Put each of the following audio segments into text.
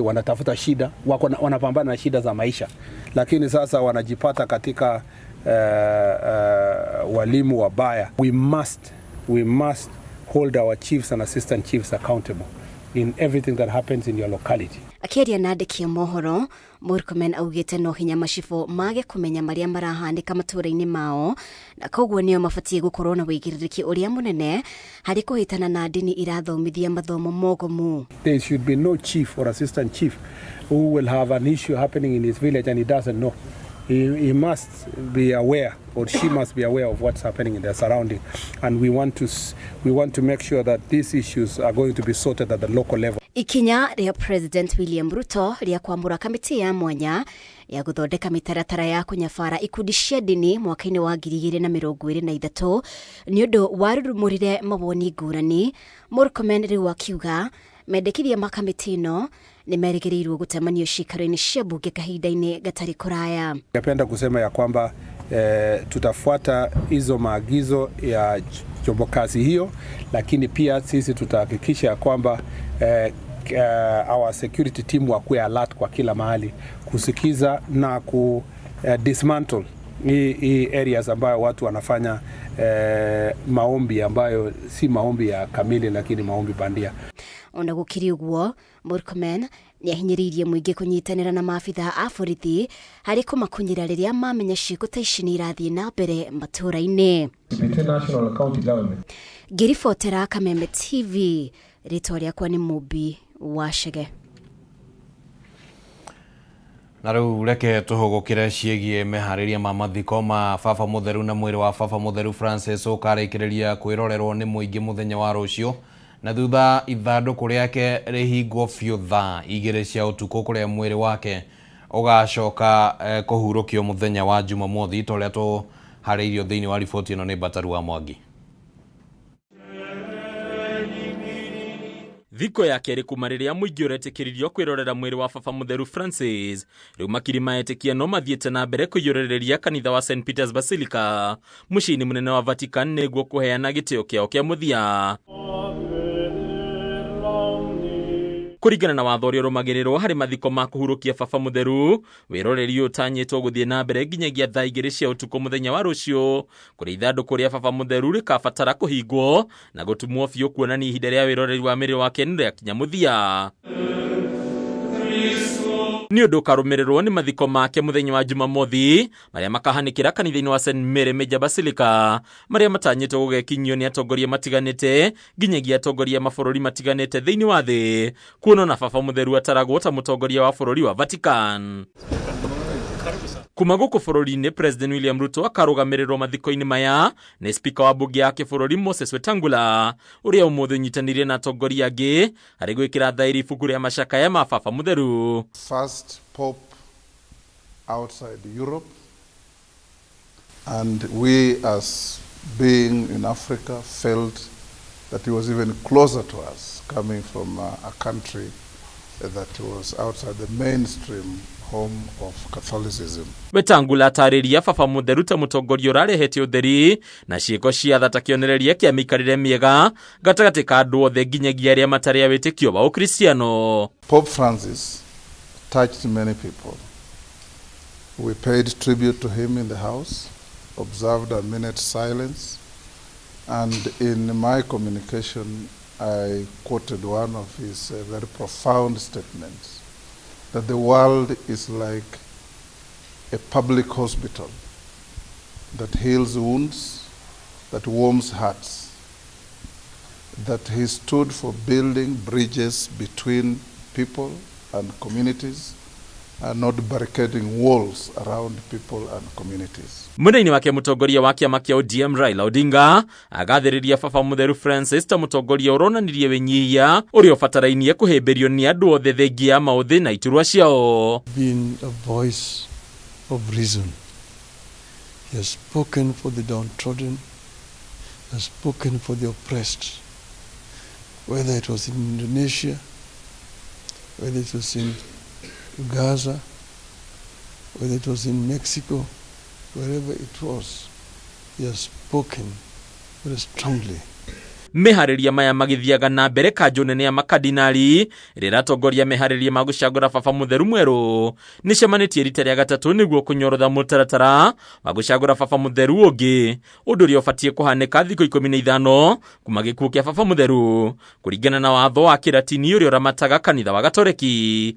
Wanatafuta shida, wako wanapambana na shida za maisha, lakini sasa wanajipata katika walimu wabaya. We must hold our chiefs and assistant chiefs accountable in everything that happens in your locality. Akĩaria na andĩki a mohoro, Murkomen augĩte no hinya macibũ mage kũmenya marĩa marahanĩka matũũra-inĩ mao, na koguo nĩo mabatiĩ gũkorwo na wĩigĩrĩrĩki ũrĩa mũnene harĩ kũhĩtana na ndini irathomithia mathomo mogomu. There should be no chief or assistant chief who will have an issue happening in his village and he doesn't know. He must be aware, or she must be aware, of what's happening in their surrounding. And we want to make sure that these issues are going to be sorted at the local level. Ikinya rĩa President William Ruto rĩa kwamũra kamĩtĩ ya mwanya ya gũthondeka mĩtaratara ya kũnyabara ikundi cia ndini mwaka-inĩ wa 2023 nĩ ũndũ warurumũrire mawoni ngũrani. Murkomen rĩu akiuga mendekithia ma kamĩtĩ ĩno nĩ merĩgĩrĩirwo gũtemanio ciikaro-inĩ cia bunge kahinda-inĩ gatarĩ kũraya. Ningependa kusema ya kwamba tutafuata hizo maagizo ya chombo kazi hiyo, lakini pia sisi tutahakikisha ya kwamba our security team wakuwe alert kwa kila mahali kusikiza na ku dismantle hii areas ambayo watu wanafanya maombi ambayo si maombi ya kamili, lakini maombi bandia. Ona gũkĩrĩ ũguo, Murkomen nĩ ahinyĩrĩirie mũingĩ kũnyitanĩra na maabitha a borithi harĩ kũmakunyĩra rĩrĩa mamenya ciĩko ta ici nĩ irathiĩ na mbere matũũra-inĩ. Between national and county government. Ngĩribotera Kameme TV, rĩtwa rĩakwa nĩ Mũmbi wa Chege. Na rĩu reke tũhũgũkĩre ciĩgiĩ meharĩria ma mathiko ma baba mũtheru, na mwĩrĩ wa baba mũtheru Francis ũkarĩkĩrĩria kwĩrorerwo nĩ mũingĩ mũthenya wa rũciũ, na thutha ithandũkũ rĩake rĩhingwo biũ thaa 2 cia ũtukũ, kũrĩa mwĩrĩ wake ũgacoka kũhurũkio mũthenya wa Jumamothi, ta ũrĩa tũharĩirio thĩinĩ wa riboti ĩno nĩ Mbataru wa Mwangi. Thikũ ya kerĩ kuma rĩrĩa mũingĩ ũretĩkĩririo kwĩrorera mwĩrĩ wa baba mũtheru Francis, rĩu makiri ma etĩkia no mathiĩte na mbere kũiyũrĩrĩria kanitha wa St Peters Basilica mũciĩ-inĩ mũnene wa Vatican nĩguo kũheana gĩtĩo kĩao kĩa mũthia. Kũringana na watho ũrĩa ũrũmagĩrĩrwo harĩ mathiko ma kũhurũkia baba mũtheru, wĩroreri ũyũ ũtanyĩtwo gũthiĩ na mbere nginyagia thaa 2 cia ũtukũ mũthenya wa rũciũ, kũrĩa ithandũkũ rĩa baba mũtheru rĩkabatara kũhingwo na gũtumwo biũ kuonania ihinda rĩa wĩroreri wa mĩrĩ wake nĩ rĩakinya mũthia, nĩ ũndũ ũkarũmĩrĩrwo nĩ mathiko make mũthenya wa Jumamothi marĩa makahanĩkĩra kanitha-inĩ wa St Mary Major Basilica, marĩa matanyĩtwo gũgekinyio nĩ atongoria matiganĩte nginyagia atongoria mabũrũri matiganĩte thĩinĩ wa thĩ, kuona na baba mũtheru ataragwo ta mũtongoria wa bũrũri wa Vatican. Kuma gũkũ bũrũri-inĩ, President William Ruto akarũgamĩrĩrwo mathiko-inĩ maya nĩ spika wa bunge ya kĩbũrũri Moses Wetangula, ũrĩa ũmũthĩ ũnyitanĩire na atongoria angĩ harĩ gwĩkĩra thaĩri ibuku rĩa macakaya ma baba mũtheru. First pope outside Europe, and we as being in Africa felt that he was even closer to us, coming from a country that was outside the mainstream home of Catholicism. Wetangula atarĩria baba mũtheru ta mũtongoria ũrarehete ũtheri na ciĩko cia tha ta kĩonereria kĩa mĩikarĩre mĩega gatagatĩ ka andũ othe nginyagia arĩa matarĩ a wĩtĩkio wa ũkristiano. Pope Francis touched many people. We paid tribute to him in the house, observed a minute's silence, and in my communication, I quoted one of his very profound statements that the world is like a public hospital that heals wounds, that warms hearts, that he stood for building bridges between people and communities and not barricading walls around people and communities. Mwena-inĩ wake, mũtongoria wa kĩama kĩa ODM Raila Odinga agathĩrĩria baba mũtheru Francis ta mũtongoria ũronanirie wĩnyihia ũrĩa ũbatarainie kũhĩmbĩrio nĩ andũ othe thengia ya maũthĩ na iturwa ciao. Been a voice of reason. He has spoken for the downtrodden, has spoken for the oppressed, whether it was in Indonesia, whether it was in Gaza, whether it was in Mexico, wherever it was, he has spoken very strongly. Meharĩria maya magĩthiaga na mbere kanjũ nene ya makadinali ĩrĩa ĩratongoria meharĩria ma gũcagũra baba mũtheru mwerũ nĩcemanĩtie rita rĩa gatatũ nĩguo kũnyorotha mũtaratara wa gũcagũra baba mũtheru ũngĩ, ũndũ ũrĩa ũbatiĩ kũhanĩka thikũ 15 kuma gĩkuũ kĩa baba mũtheru kũringana na watho wa kĩratini ũrĩa ũramataga kanitha wa Gatoreki.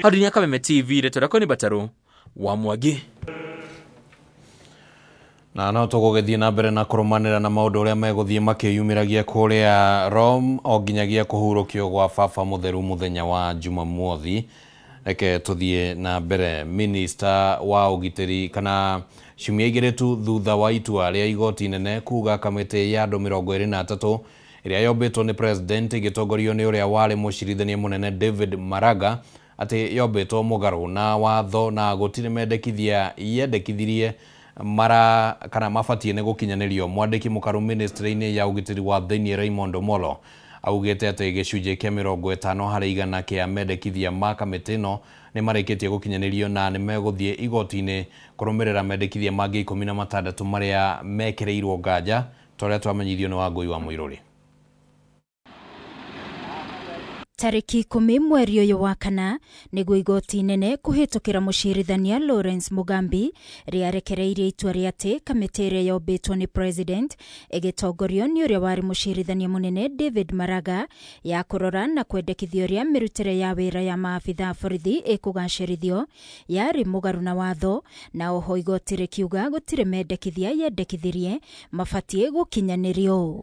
Hau Kameme TV, rĩtwa rĩakwa nĩ Batarũ wa Mwangi. Na no tũgũgĩthiĩ na mbere na kũrũmanĩra na maũndũ ũrĩa megũthiĩ makĩyumĩragia kũrĩa Rome o nginyagia kũhurũkio gwa baba mũtheru mũthenya wa Jumamothi. Reke tũthiĩ na mbere. Minista wa ũgitĩri kana ciumia igĩrĩ tu thutha wa itua rĩa igoti inene kuga kamĩtĩ ya andũ 23 ĩrĩa yombĩtwo nĩ president ĩgĩtongorio nĩ ũrĩa warĩ mũcirithania mũnene David Maraga atĩ yombĩtwo mũgarũ na watho na gũtirĩ mendekithia yendekithirie mara kana mabatie nĩ gũkinyanĩrio. Mwandĩki mũkaru ministry-inĩ ya ũgitĩri wa thĩinĩ Raymond Omolo augĩte atĩ gĩcunjĩ kĩa 50 harĩ igana kĩa mendekithia ma kamĩtĩ ĩno nĩ marĩkĩtie gũkinyanĩrio na nĩ megũthiĩ igoti-inĩ kũrũmĩrĩra mendekithia mangĩ 16 marĩa mekĩrĩirwo nganja ta ũrĩa twamenyithio nĩ Wangũi wa Mũirũrĩ. Tarĩki 10 mweri ũyũ wa kana nĩguo igoti inene kũhĩtũkĩra mũcirithania Lawrence Mugambi rĩarekereirie itua rĩa atĩ kamĩtĩ ĩrĩa yombĩtwo nĩ president ĩgĩtongorio nĩ ũrĩa warĩ mũcirithania mũnene David Maraga ya kũrora na kwendekithia ũrĩa mĩrutĩre ya wĩra ya maabitha a borithi ĩkũgacĩrithio yarĩ mũgarũ na watho, na oho igoti rĩkiuga gũtirĩ mendekithia yendekithirie mabatiĩ gũkinyanĩrio.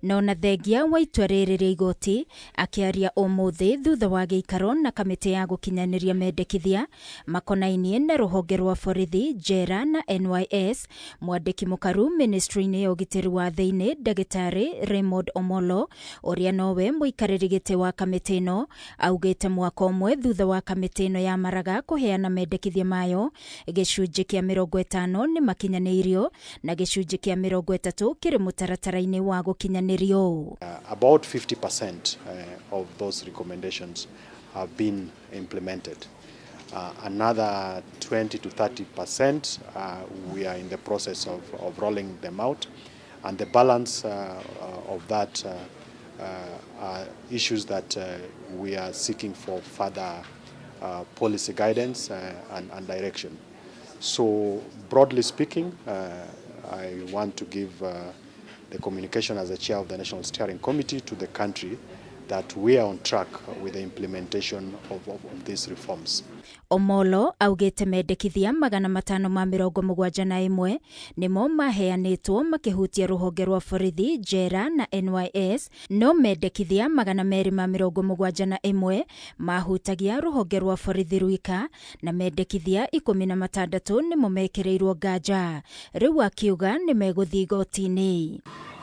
No na thengia wa itua rĩrĩ rĩa igoti akĩaria ũmũthĩ thutha wa gĩikaro na kamĩtĩ ya gũkinyanĩria mendekithia makonainie na rũhonge rwa borithi njera na NYS, mwandĩki mũkaru ministry-inĩ ya ũgitĩri wa thĩinĩ ndagĩtarĩ Raymond Omolo ũrĩa nowe mũikarĩri gĩtĩ wa kamĩtĩ ĩno augĩte mwaka ũmwe thutha wa kamĩtĩ ĩno ya Maraga kũheana mendekithia mayo gĩcunjĩ kĩa 50 nĩ makinyanĩirio na gĩcunjĩ kĩa 30 kĩrĩ mũtaratara-inĩ wa gũkinyanĩrio. About 50% of those recommendations have been implemented. Another 20 to 30% we are in the process of rolling them out, and the balance of that are issues that we are seeking for further policy guidance and direction. So broadly speaking, I want to give the communication as the chair of the National Steering Committee to the country that we are on track with the implementation of these reforms. Omolo augĩte mendekithia 571 nĩmo maheanĩtwo makĩhutia rũhonge rwa borithi njera na NYS, no mendekithia 271 mahutagia rũhonge rwa borithi rwika na mendekithia 16 nĩmo mekĩrĩirwo nganja. Rĩu akiuga nĩ megũthiĩ igoti-inĩ.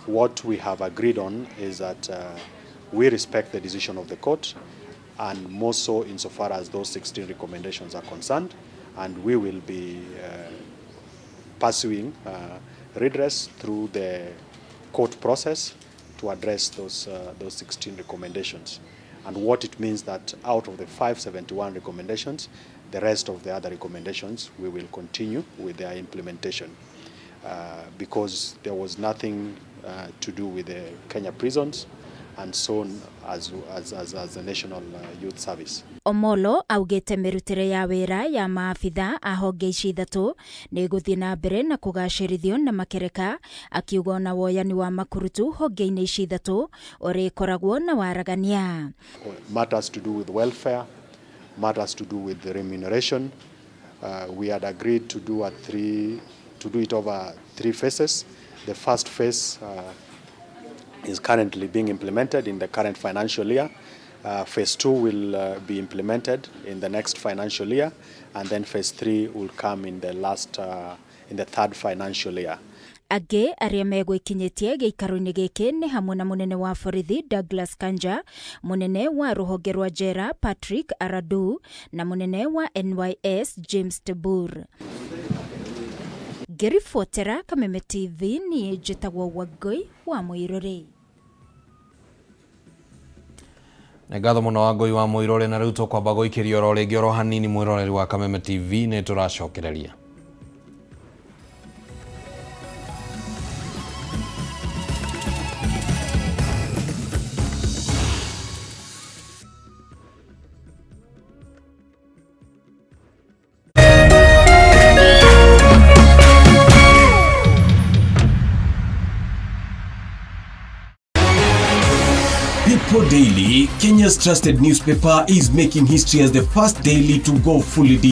What we have agreed on is that we respect the decision of the court, and more so insofar as those 16 recommendations are concerned, and we will be pursuing redress through the court process to address those 16 recommendations. And what it means that out of the 571 recommendations, the rest of the other recommendations, we will continue with their implementation because there was nothing to do with the Kenya prisons and so on as the National Youth Service. Omolo augĩte mĩrutĩre ya wĩra ya maabitha a honge ici ithatũ nĩ ĩgũthiĩ na mbere na kũgacĩrithio na makereka, akiuga ona woyani wa makurutu honge-inĩ ici ithatũ ũrĩkoragwo na waragania. Matters to do with welfare, matters to do with the remuneration. We had agreed to do it over three phases. The first phase is currently being implemented in the current financial year. Phase 2 will be implemented in the next financial year, and then phase 3 will come in the last, in the third financial year. Angĩ arĩa megwĩkinyĩtie gĩikaro-inĩ gĩkĩ nĩ hamwe na mũnene wa borithi Douglas Kanja, mũnene wa rũhonge rwa njera Patrick Aradu na mũnene wa NYS James Tebur. Ngĩribotera Kameme TV niĩ njĩtagwo Wangũi wa Mũirũrĩ. Nĩ ngatho mũno Wangũi wa Mũirũrĩ, na rĩu tũkwamba gũikĩria oro rĩngĩ oro hanini mwĩroreri wa Kameme TV nĩ tũracokereria. People Daily, Kenya's trusted newspaper, is making history as the first daily to go fully digital.